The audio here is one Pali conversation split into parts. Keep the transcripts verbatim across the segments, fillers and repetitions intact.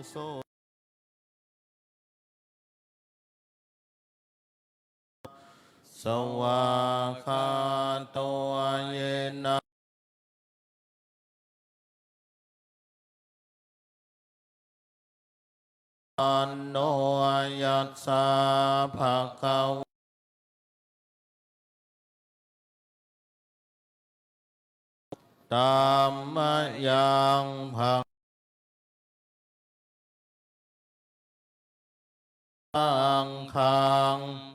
so svākkhāto yena panno yassa bhagavā tammayaṃ bhag saṅghaṃ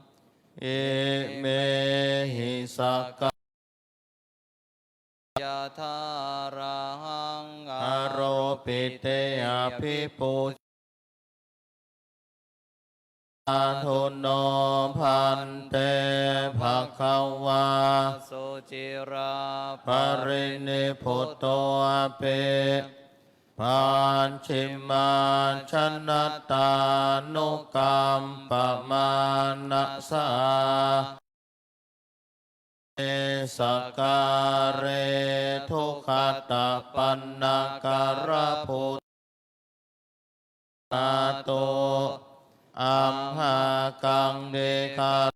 imehi sakā yathārahaṃ āropite abhipū sādhu no bhante bhagavā suciraparinibbutopi pacchimājanatānukampamānasā sakkāre duggatapaṇṇakārabhū ātu amhākaṃ dīgharattaṃ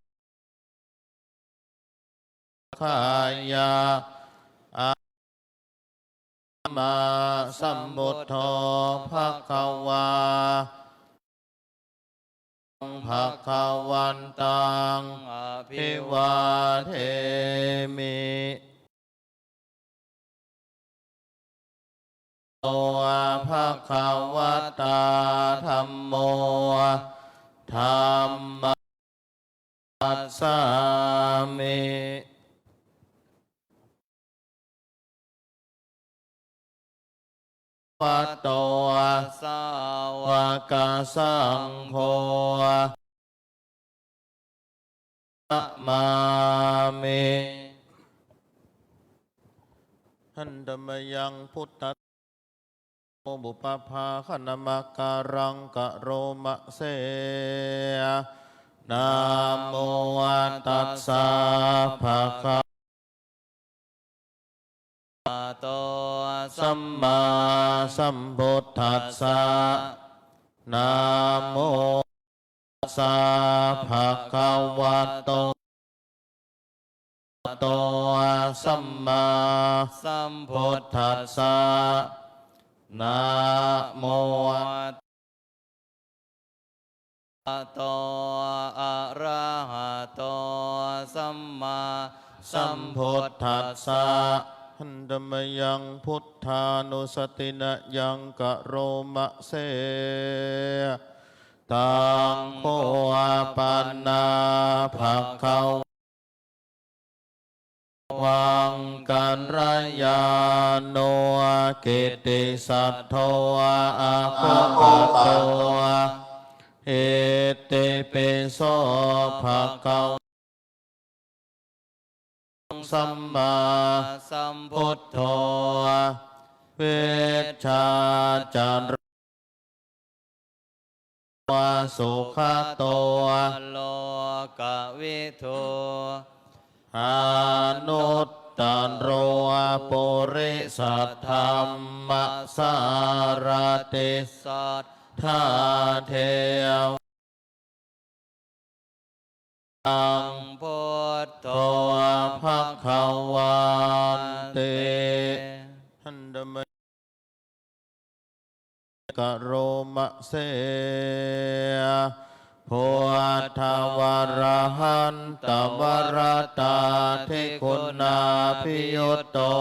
gakkhaṃ. Sammāsambuddho bhagavā bhagavantaṃ abhivādemi. Bhagavatā dhammo dhammaṃ namassāmi. Bhagavato sāvakasaṅgho namāmi. Handa mayaṃ buddha pubbaphāganamakāraṃ karoma se. Namo tassa bhagavato sammāsambuddhassa. Namo tassa bhagavato sammāsambuddhassa. Namo arahato arahato sammāsambuddhassa. Handa mayaṃ buddhānussatinayaṃ karoma se. Taṃ kho pana bhagavaṃ kalyāṇo kittisaddo aggappatto. Itipi so bhagavaṃ sammāsambuddho vijjācaraṇ sugato lokavidū anuttaro purisadammasārathi satthā devamanussānaṃ buddho bhagavāti. Handa mayaṃ karoma se. Buddhavarahantavarāhidiguṇābhiyutto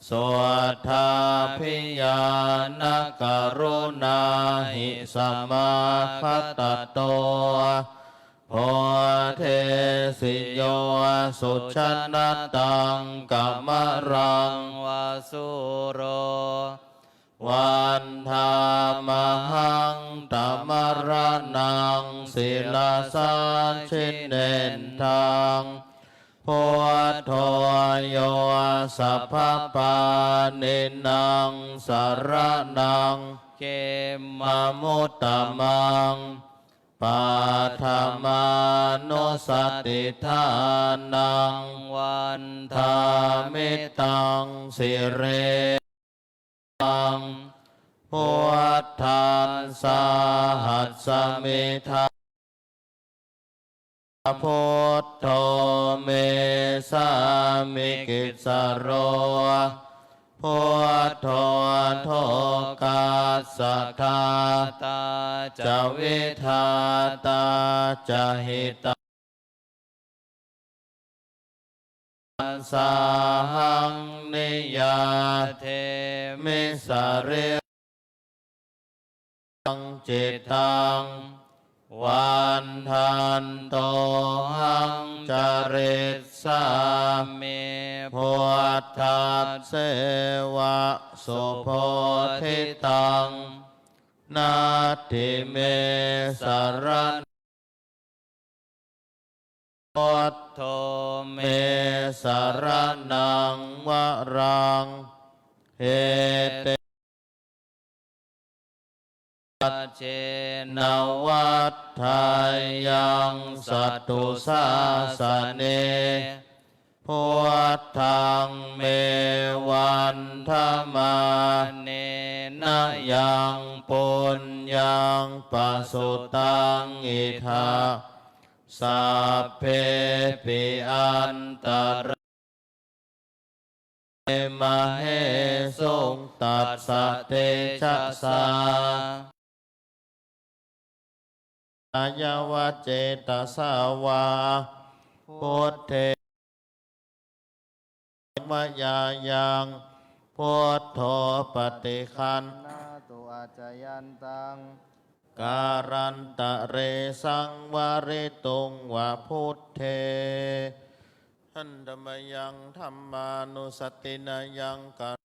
suddhābhiñāṇakaruṇāhi samāgatatto bodhesi yo sujanataṃ kamalaṃva sūro vandāmahaṃ tamaraṇaṃ sirasā jinendaṃ. Buddho yo sabbapāṇīnaṃ saraṇaṃ khemamuttamaṃ paṭhamānussatiṭṭhānaṃ vandāmi taṃ sirenaṃ. Buddhaṃ sāhasmi dha- Buddho me sāmikissaro. Buddho lokassa ghātā ca vidhātā ca hita- sāhaṃ niyyādemi sarīraṃ cittaṃ vandantohaṃ carissāmi buddhasseva subodhitaṃ. Natthi me saraṇaṃ buddho me saraṇaṃ varaṃ etena saccena vaḍḍheyyaṃ satthu sāsane. Buddhaṃ me vandamānena yaṃ puññaṃ pasutaṃ idha sabbepi antarā- mahesuṃ tassa tejasā kāyā va cetasā vā buddhe mayā yaṃ buddho paṭiggaṇhātu accayantaṃ kālantare saṃvarituṃ va buddhe. Handa mayaṃ dhammānussatinayaṃ ka-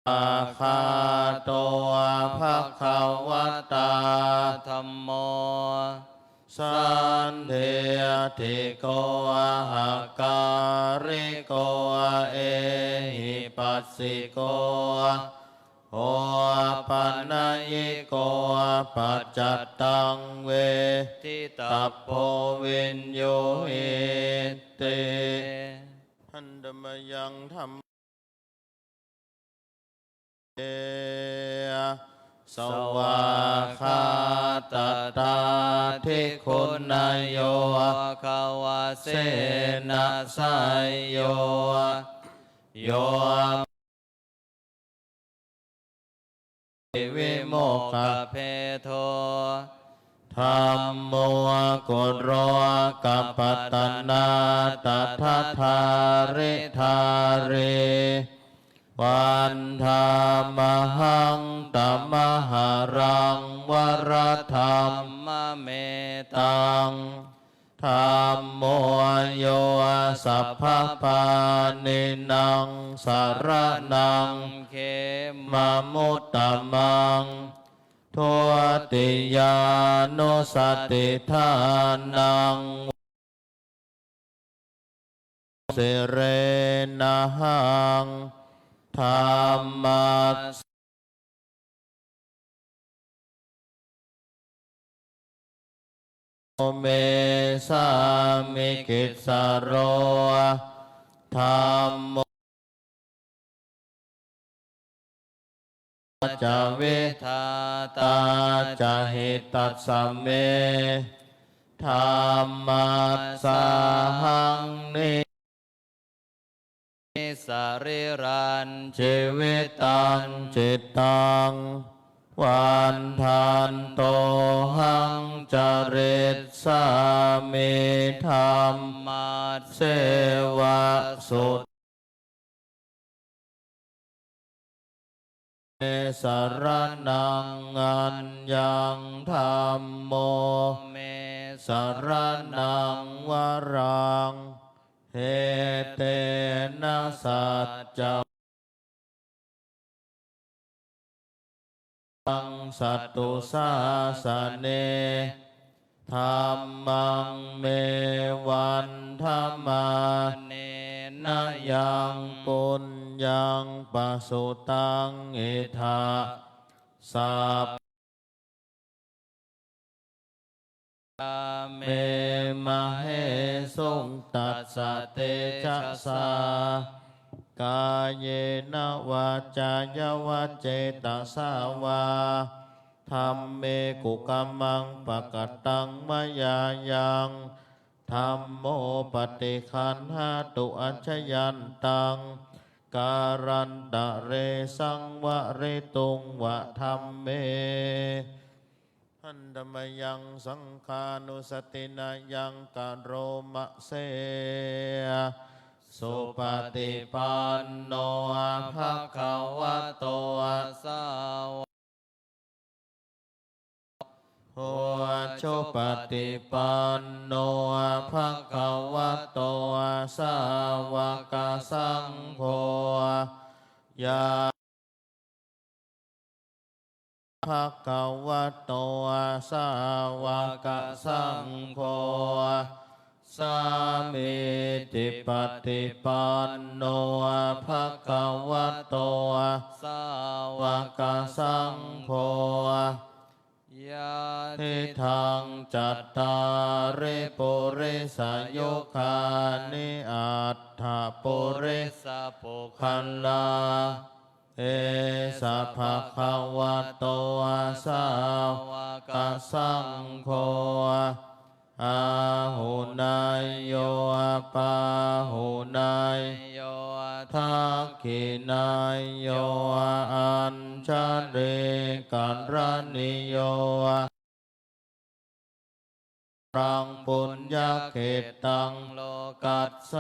svākkhāto bhagavatā dhammo sandiṭṭhiko akāliko ehipassiko opanayiko paccattaṃ veditabbo viññūhīti. Handa mayaṃ dhammā svākkhātatādiguṇayogavasena seyyo yo vimokkhabhedo dhammo kulokapatanā tadadhāridhārī vandāmahaṃ tamaharaṃ varadhammametaṃ. Dhammo yo sabbapāṇīnaṃ saraṇaṃ khemamuttamaṃ dutiyānussatiṭṭhānaṃ sirena haṃ dhammas me sāmikissaro dhammo ca vidhātā ca hitassa me dhammassāhaṃ ni sarīrañjīvitañcittaṃ vandantohaṃ carissāmi dhammasseva sut me saraṇaṃ aññaṃ dhammo me saraṇaṃ varaṃ etena saccaṃ satthu sāsane dhammaṃ me vandamānena yaṃ puññaṃ pasutaṃ idha sab me mahesuṃ tassa tejasā kāyena vācāya va cetasā vā, dhamme kukammaṃ pakataṃ mayā yaṃ, dhammo paṭiggaṇhatu accayantaṃ, kālantare saṃvarituṃ va dhamme. Handa mayaṃ saṅghānussatinayaṃ karoma se. Supaṭipanno bhagavato sāva Ujupaṭipanno bhagavato sāvakasaṅgho. Ya bhagavato sāvakasaṅgho. Sāmīcipaṭipanno bhagavato sāvakasaṅgho. Yadidaṃ cattāri purisayugāni aṭṭha purisapuggalā, esa bhagavato sāvakasaṅgho, āhuneyyo pāhuneyyo dakkhiṇeyyo añjalikaraṇīyo, raṃ puññakkhettaṃ lokassāti.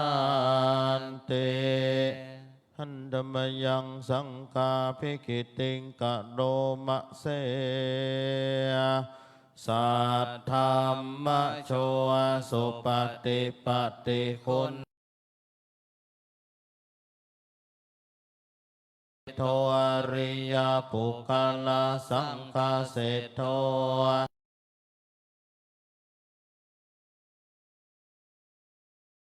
Handa mayaṃ saṅghābhigītiṃ karoma se. Saddhammajo supaṭipattiguṇ seṭṭho ariyapuggalā saṅghaseṭṭho.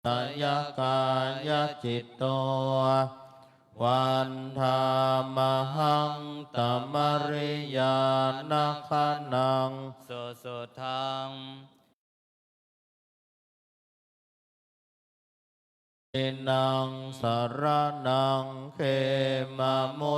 Tayakāyacitto vandāmahaṃ tamariyāna gaṇaṃ. Susuddhaṃ. Tinaṃ saraṇaṃ khemamut